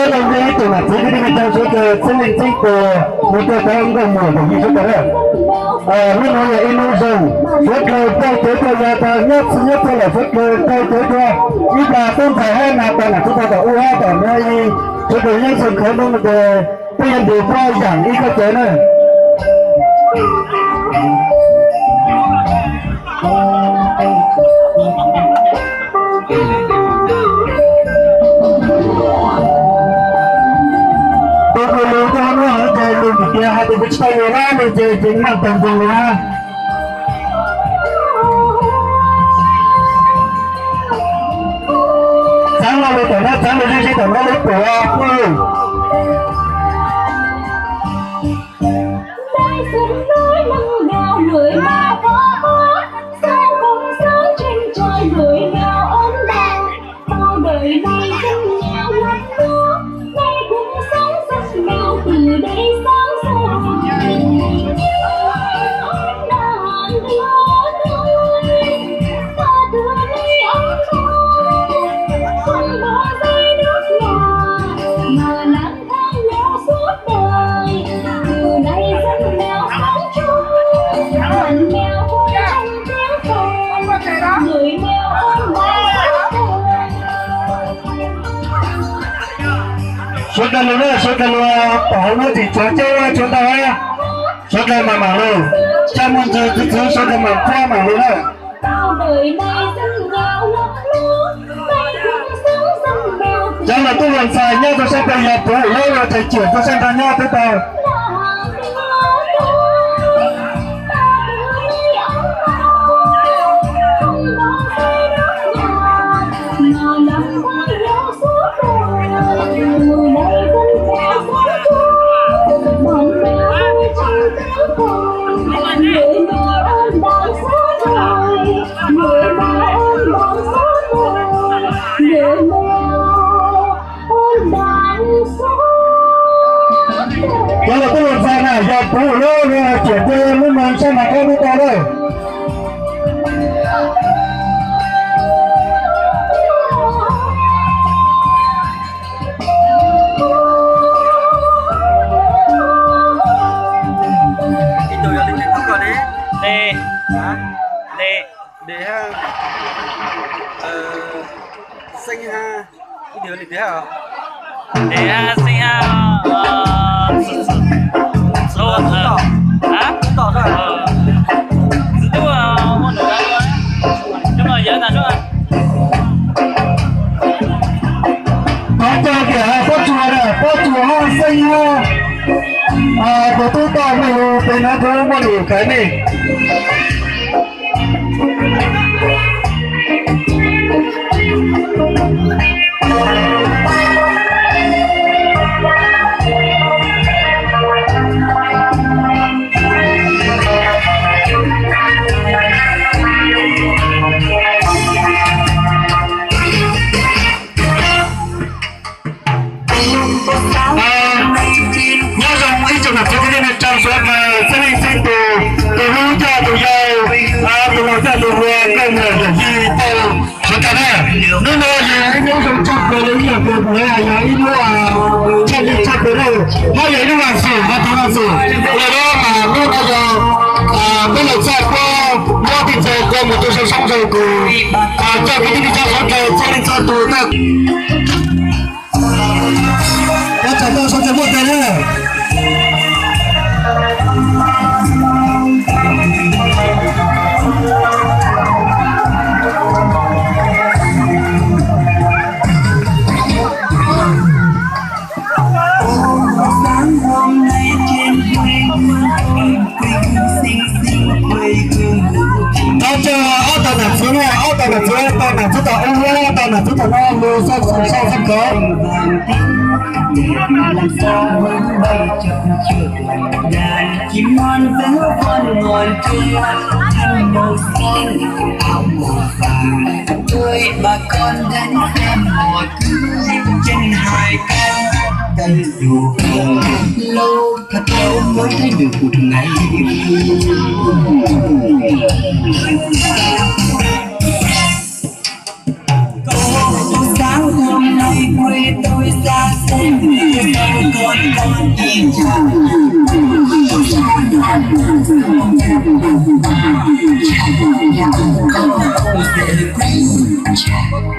Los ib tug nam txiv kwv tij neej tsa suav dlawg txheeb leej txheeb tus, mus rau cov nkauj muam yawm yij suav dlawg na. Hnub no yog ib hnub zoo, suav dlawg tau kev tau ya tau nyob txhij nyob txhua lawm, suav dlawg tau kev tau ib plag tub ntxhais hab nas tau nam tub tau tom ub hab tom no, suav dlawg nyob zoo khawv hnub no ces peb yuav nrug puab yaam ib kob cawv na. Tus lus koj muab hais ces lus tias hais tias kuv tsis tau lus na no ces ces naj tau ntu lus na. Txaav los lus tom no, txaav lus zoo zoo tom no lub pum puj lug. Suav dlawg lug na, suav dlawg lug, tom hauv lub txim tsuav ceb tsuav ntau, suav dlawg maam maam lug, tsa muaj ntswg txwv txwv suav dlawg maam puab maam lug na. Cov lug tub lug ntxhais nyob rua sab peg yog puv lub lug tseem ciam rua sab nrag nyob teb tau. Cov lug tub lug ntxhais na yog puv lub lug ciam rua lub moog sab nrag nyob teb tau lawm. Ib tug yog leej twg tuaj koj ne? Dej. Hab? Dej. Dej hab. Xeeb hab. Ib tug yog leej twg hab? Dej hab, Xeeb hab. Tub, tub tom, tub tom, tub tom. Txwv tub muaj num dab, coj mus yawv tag nub. Thov caw tias Pob Tsuas na, Pob Tsuas hab Xeeb hab, tus tub toj mej lug pem no tub muaj num kawm mej. Nyob zoo ib tsoom nam txiv kwv tij neej tsa suav dlawg txheeb leej txheeb tus, tus hlub coj tus yau, tus laug coj tus hluas, nkauj muam yawm yij tau suav dlawg na. Hnub no yog ib hnub zoo tshaj plaws le ib yam li kuv hais, yog ib hnub tshaj li tshaj plaws na, hab yog ib hnub vas xum, vas xum, vas xum. Yog li mas hnub no yog peb lug txhaj puab muab tij txag kua mus rua sab soob zoo kws coj kwv tij neej tsa suav dlawg txhua leej txhua tus na. Cov tsaam tau sau tseem muaj tes na. Thov caw ob tug nam txiv, ob tug nam txiv, tug nam txiv tom ub, tug nam txiv tom no lug sau sau sau kawg.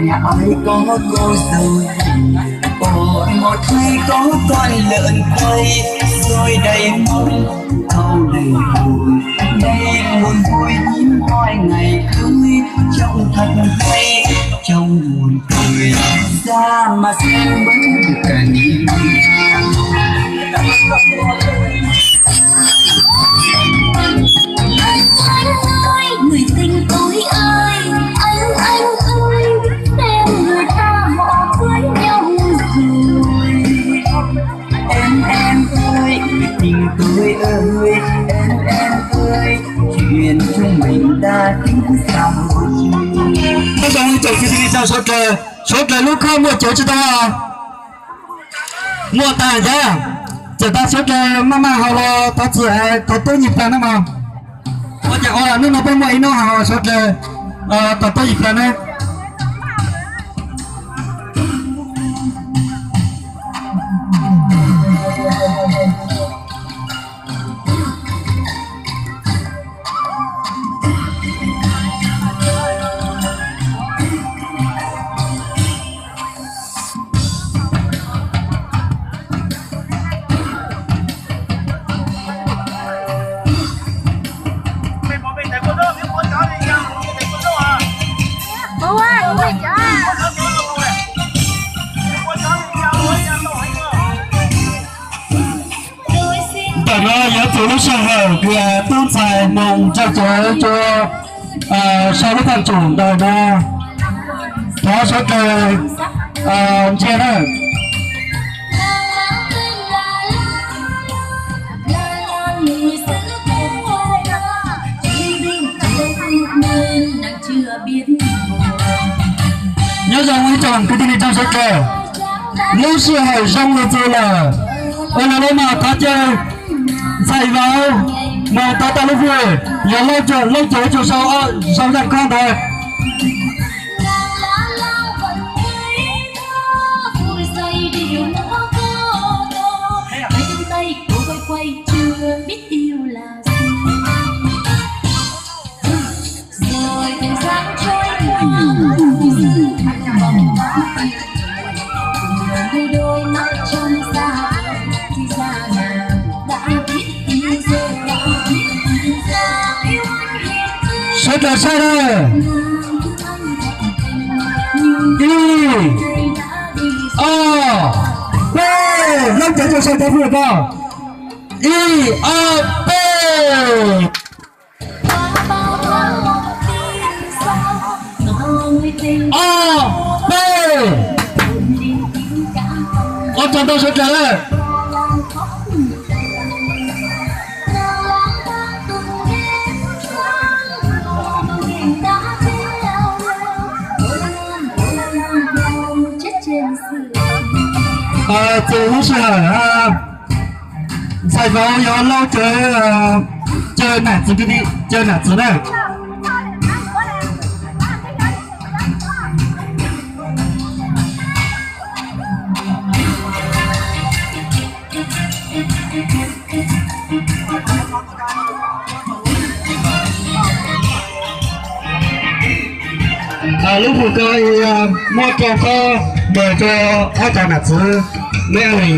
Nhà ơi có cô dâu, ôi một ngày có con lợn quay, rồi đây mong thâu đầy bụi, đây buồn vui hiếm hoi ngày cưới, trông thật hay, trông buồn. Gửi ra mà xin vẫn được cả niềm Người tình tôi ơi, anh anh ơi, em người ta họ cưới nhau rồi. Em em ơi, người tình tôi ơi, em em ơi, chuyện chúng mình đã tính sao rồi. Ib tsoom kwv tij neej tsa sawv daws, sawv daws lub khob muaj cawv tsis tau? Muaj tag thiab. Txawm tas sawv daws maj maj haus los thov txim, thov tuab yim plag na mog. Ua cas ua hnub no peb muaj ib hnub haus sawv daws thov tuab yim plag na. Ntawm no yuav txog lub sij hawm uas tub ntxhais mus ntsawj cawv rua sau lub thaj tsum ntawm no, thov sawv daws ntsia na. Nyob zoo ib tsoom kwv tij neej tsa sawv daws, lub sij hawm zoo lug txug lawm, ua li lub no thov caw ntxhais vauv mus tau tag lub vwj, yog lub caij tsuas sau, sau zaj khob ntawd. Sawv daws saib na. Ib, ob, peb, lub caij tsuas sau cov phooj ywg ko. Ib, ob, peb. Ob, peb. Ua tsaug ntau sawv daws. Txug lub sij hawm, ntxhais vauv yuav laub cawv, cawv nam txiv, cawv nam txiv na. Lub hwj ko muab rau koj mus rau ob cov nam txiv, neb li.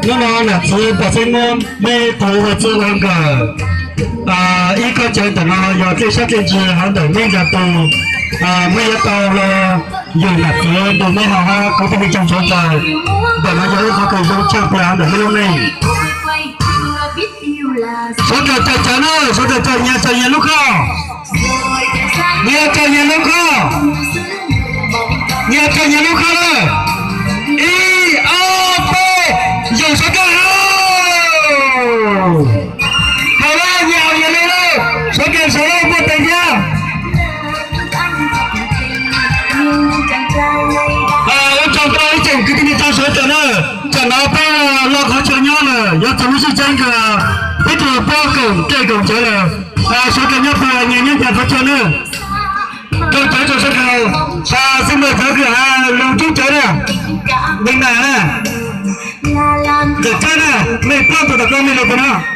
Hnub no nam txiv pom xeeb muab meb tug ua txuj ua nkawm, ib kob cawv ntawm no yog dlej sab dlej ntsws hauv ntawm meb ntsa tus, meb yuav tau los yug nam txiv ntu meb hauv hab kuv tij neej tsaa sawv daws. Ntawm no yog ib qhov kws zoo tshaj plaws hauv ntawm meb lub neej. Sawv daws caw caw na, sawv daws caw nyias caw nyias lub khob. Nyias caw nyias lub khob. Nyias caw nyias lub khob na. Ib, ob, peb, yug sawv daws hauv. Haus lawm, nyias haus nyias li lawm, sawv daws sawv daws muaj tes thiab. No peb los qhov chaw nyob lawm, yuav txog lub sij tseeb kws peb tug pab koom tej koom chaw lawm, sawv daws nyob puag nyias nyob nyias qhov chaw nawb. Rau cawv rau sawv daws, xib mws cov kws has lug rub cawv na, ntees nas na, ntawm tsab na, mej pab tug tom koj mej lug puag no.